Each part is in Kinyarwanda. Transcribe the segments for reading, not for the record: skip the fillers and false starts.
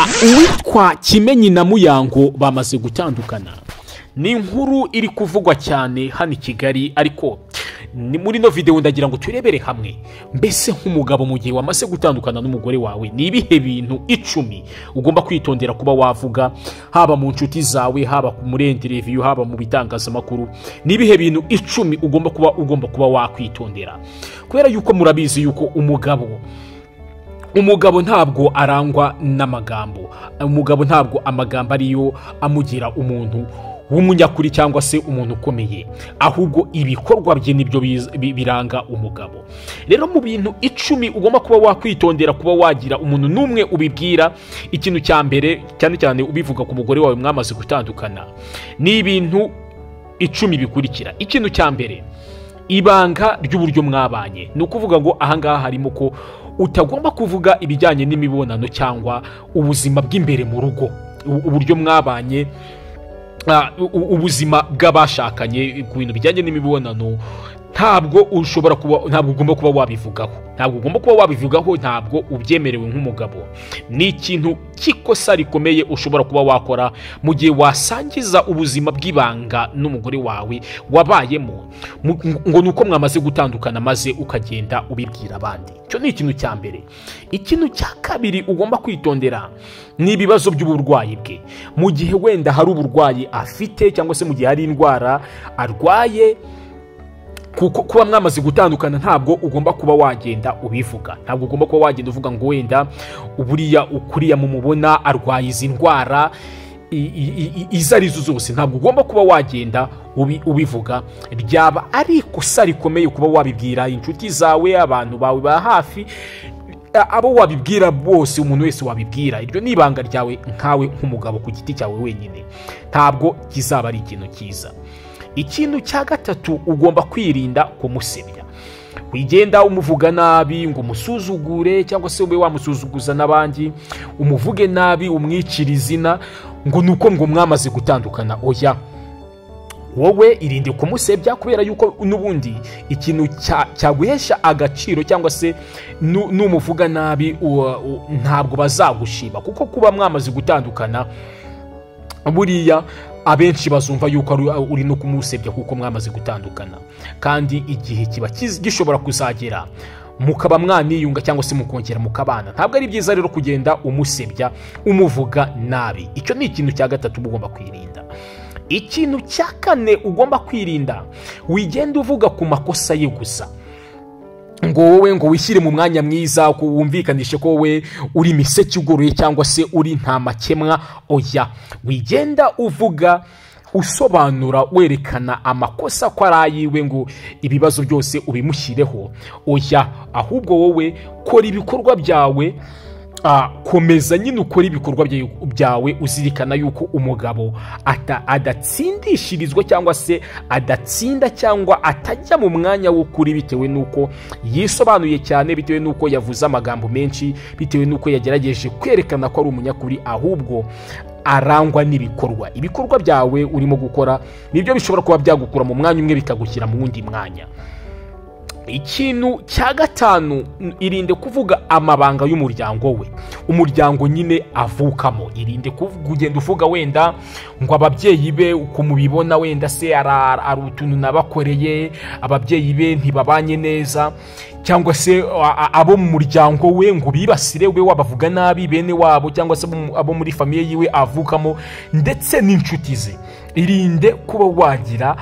Uwitwa Kimenyi na Muyango bamaze gutandukana. Ni inkuru iri kuvugwa cyane hano i Kigali, ariko ni muri ino video ndagira ngo turebere hamwe mbese nk'umugabo mu gihe wamaze gutandukana n'umugore wawe ni ibihe bintu 10 ugomba kwitondera kuba wavuga, haba mu nshuti zawe, haba muri interview, haba mu bitangazamakuru. Ni ibihe bintu 10 ugomba kuba wakwitondera, kubera yuko murabizi yuko umugabo ntabwo arangwa n'amagambo. Umugabo ntabwo amagambo ariyo amugira umuntu w'umunyakuri cyangwa se umuntu ukomeye, ahubwo ibikorwa bye nibyo biranga umugabo. Rero mu bintu 10 ugomba kuba wakwitondera kuba wagira umuntu n'umwe ubibwira, ikintu cya mbere cyane cyane ubivuga ku mugore wawe mwamaze gutandukana, ni ibintu 10 bikurikira. Ikintu cya mbere, ibanga ry'uburyo mwabanye. Ni ukuvuga ngo ahangaha harimo ko utagomba kuvuga ibijyanye n'imibonano cyangwa ubuzima bw'imbere mu rugo, uburyo mwabanye, ubuzima bw'abashakanye ku bintu bijyanye n'imibonano ntabwo ushobora kuba, ntabwo ugomba kuba wabivugaho, ntabwo ugomba kuba wabivugaho, ntabwo ubyemerewe nk'umugabo. Ni ikintu cy'ikosa rikomeye ushobora kuba wakora mu gihe wasangiza ubuzima bw'ibanga n'umugore wawe wabayemo, ngo nuko mwamaze gutandukana maze ukagenda ubibwira abandi. Icyo ni ikintu cya mbere. Ikintu cya kabiri ugomba kwitondera ni ibibazo by'uburwayi bwe. Mu gihe wenda hari uburwayi afite cyangwa se mu gihe hari indwara arwaye, kuko kuba mwamaze gutandukana ntabwo ugomba kuba wagenda ubivuga, ntabwo ugomba kuba wagenda uvuga ngo wenda uburiya ukuriya mumubona arwaye izi ndwara izo arizo zose, ntabwo ugomba kuba wagenda ubivuga. Ryaba ari ikosa rikomeye kuba wabibwira inshuti zawe, abantu bawe ba hafi, abo wabibwira bose, umuntu wese wabibwira. Iryo ni ibanga ryawe nkawe nk'umugabo ku giti cyawe wenyine, ntabwo kizaba ari ikintu cyiza. Ikintu cya gatatu, ugomba kwirinda kumusebya. Wigenda umuvuga nabi ngo umusuzugure cyangwa se ube wamusuzuguza n'abandi, umuvuge nabi, umwicire izina ngo nuko ngo mwamaze gutandukana. Oya, wowe irinde kumusebya, kubera yuko n'ubundi ikintu cyaguhesha agaciro cyangwa se numuvuga nabi ntabwo bazagushima, kuko kuba mwamaze gutandukana buriya abenshi bazumva yuko uri no kumusebya kuko mwamaze gutandukana, kandi igihe kiba gishobora kuzagera mukaba mwaniyunga cyangwa se mukongera mukabana. Ntabwo ari byiza rero kugenda umusebya umuvuga nabi. Icyo ni ikintu cya gatatu ugomba kwirinda. Ikintu cya kane ugomba kwirinda, wigenda uvuga ku makosa ye gusa, ngo wowe ngo wishyire mu mwanya mwiza, wumvikanishe ko wowe uri miseke ugoroye cyangwa se uri nta makemwa. Oya, wigenda uvuga usobanura werekana amakosa ko ari ayiwe ngo ibibazo byose ubimushyireho. Oya, ahubwo wowe kora ibikorwa byawe, komeza nyine ukora ibikorwa byawe uzirikana yuko umugabo adatsindishirizwa cyangwa se adatsinda cyangwa atajya mu mwanya w'ukuri bitewe n'uko yisobanuye cyane, bitewe n'uko yavuze amagambo menshi, bitewe n'uko yagerageje kwerekana ko ari umunyakuri, ahubwo arangwa n'ibikorwa. Ibikorwa byawe urimo gukora nibyo bishobora kuba byagukura mu mwanya umwe bikagushyira mu wundi mwanya. Ikintu cya gatanu, irinde kuvuga amabanga y'umuryango we, umuryango nyine avukamo. Irinde kugenda uvuga wenda ngo ababyeyi be uko mubibona wenda se ari utuntu nabakoreye, ababyeyi be ntibabanye neza, cyangwa se abo mu muryango we ngo bibasire we wabavuga nabi bene wabo cyangwa se abo muri famiye yiwe avukamo ndetse n'inshuti ze. Irinde kuba wagira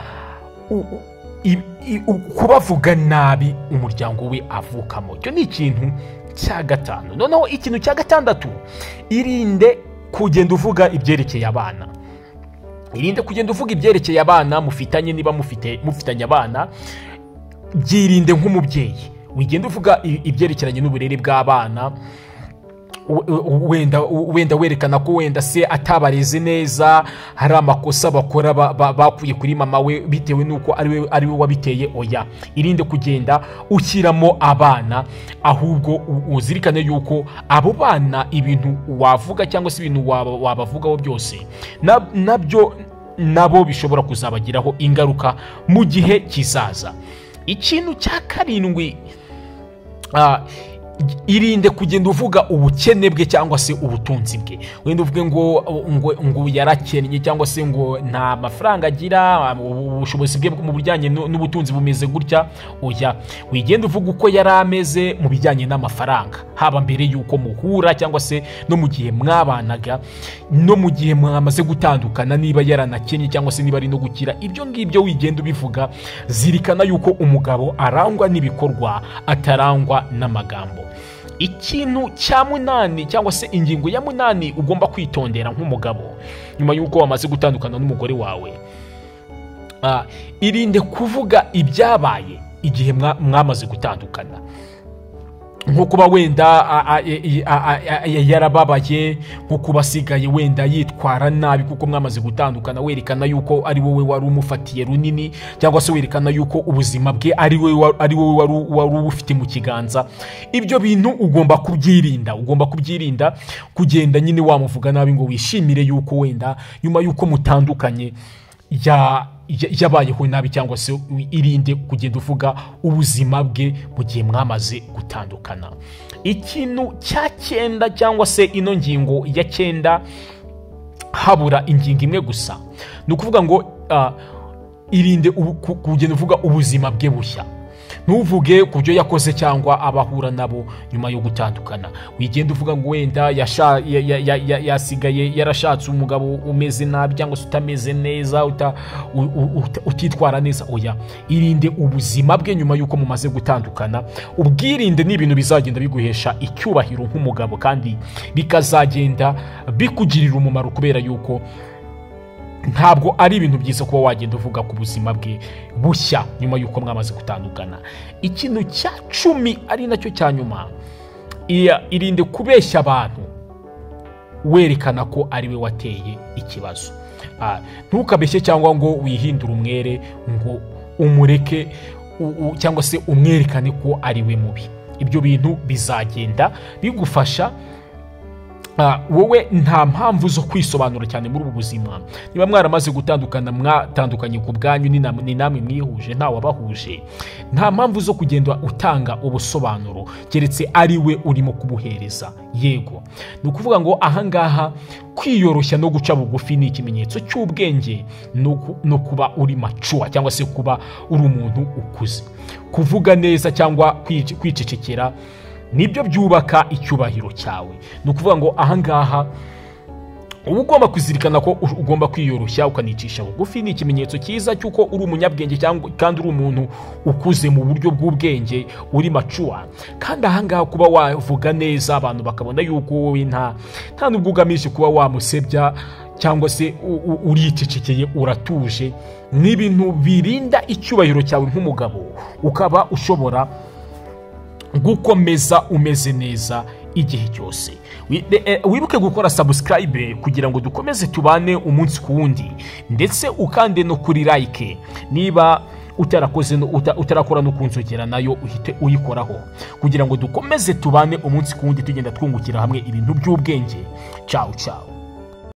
kubavuga nabi umuryango we avukamo. Icyo ni ikintu cya gatanu. Noneho ikintu cya gatandatu, irinde kugenda uvuga ibyerekeye abana. Irinde kugenda uvuga ibyerekeye abana mufitanye, niba mufitanye abana, byirinde nk'umubyeyi. Wigenda uvuga ibyerekeranye n'uburere bw'abana, wenda werekana ko wenda se atabareze neza, hari amakosa bakora bakuye kuri mama we bitewe n'uko ari we wabiteye. Oya, irinde kugenda ushyiramo abana, ahubwo uzirikane yuko abo bana ibintu wavuga cyangwa se ibintu wabavugaho byose nabyo nabo bishobora kuzabagiraho ingaruka mu gihe kizaza. Ikintu cya karindwi, Irinde kugenda uvuga ubukene bwe cyangwa se ubutunzi bwe. Wenda uvuge ngo yarakennye cyangwa se ngo nta mafaranga agira, ubushobozi bwe mu bijyanye n'ubutunzi bumeze gutya. Oya, wigenda uvuga uko yari ameze mu bijyanye n'amafaranga, haba mbere y'uko muhura cyangwa se no mu gihe mwabanaga, no mu gihe mwamaze gutandukana, niba yaranakennye cyangwa se niba ari no gukira. Ibyo ngibyo wigenda ubivuga. Zirikana yuko umugabo arangwa n'ibikorwa, atarangwa n'amagambo. Ikintu cya munani cyangwa se ingingo ya munani ugomba kwitondera nk'umugabo nyuma y'uko wamaze gutandukana n'umugore wawe, irinde kuvuga ibyabaye igihe mwamaze gutandukana, nko kuba wenda yarababaye, nko kuba asigaye wenda yitwara nabi kuko mwamaze gutandukana, werekana yuko ari wowe wari umufatiye runini, cyangwa se werekana yuko ubuzima bwe ari wowe wari ubufite mu kiganza. Ibyo bintu ugomba kubyirinda, ugomba kubyirinda kugenda nyine wamuvuga nabi ngo wishimire yuko wenda nyuma yuko mutandukanye yabayeho nabi, cyangwa se irinde kugenda uvuga ubuzima bwe mu gihe mwamaze gutandukana. Ikintu cya cyenda cyangwa se ino ngingo ya cyenda, habura ingingo imwe gusa, ni ukuvuga ngo irinde kugenda uvuga ubuzima bwe bushya. Ntuvuge ku byo yakoze cyangwa abahura nabo nyuma yo gutandukana. Wigenda uvuga ngo wenda yasigaye yarashatse umugabo umeze nabi cyangwa se utameze neza, utitwara neza. Oya, irinde ubuzima bwe nyuma y'uko mumaze gutandukana. Ubwirinde ni ibintu bizagenda biguhesha icyubahiro nk'umugabo, kandi bikazagenda bikugirira umumaro, kubera yuko ntabwo ari ibintu byiza kuba wagenda uvuga ku buzima bwe bushya nyuma y'uko mwamaze gutandukana. Ikintu cya 10 ari nacyo cya nyuma, irinde kubeshya abantu werekana ko ari we wateye ikibazo. Ntukabeshye cyangwa ngo wihindure umwere ngo umureke cyangwa se umwerekane ko ari we mubi. Ibyo bintu bizagenda bigufasha. Wowe nta mpamvu zo kwisobanura cyane muri ubu buzima. Niba mwaramaze gutandukana, mwatandukanye ku bwanyu, ni namwe mwihuje, nta wabahuje. Nta mpamvu zo kugenda utanga ubusobanuro keretse ari we urimo kubuhereza. Yego, ni ukuvuga ngo ahangaha kwiyoroshya no guca bugufi ni ikimenyetso cy'ubwenge no kuba uri macuwa cyangwa se kuba uri umuntu ukuze. Kuvuga neza cyangwa kwicecekera nibyo byubaka icyubahiro cyawe. Ni ukuvuga ngo ahangaha uba ugomba kuzirikana ko ugomba kwiyoroshya ukanicisha bugufi. Ni ikimenyetso cyiza cy'uko uri umunyabwenge cyangwa kandi uri umuntu ukuze mu buryo bw'ubwenge, uri macuwa. Kandi ahangaha kuba wavuga neza abantu bakabona yuko wowe nta nubwo ugamije kuba wamusebya cyangwa se uricecekeye, uratuje, ni ibintu birinda icyubahiro cyawe nk'umugabo, ukaba ushobora gukomeza umeze neza igihe cyose. Wibuke gukora subscribe kugira ngo dukomeze tubane umunsi ku wundi, ndetse ukande no kuri like niba utarakoze, utarakora no kunzogera nayo uhite uyikoraho, kugira ngo dukomeze tubane umunsi ku wundi tugenda twungukira hamwe ibintu by'ubwenge. Ciao ciao.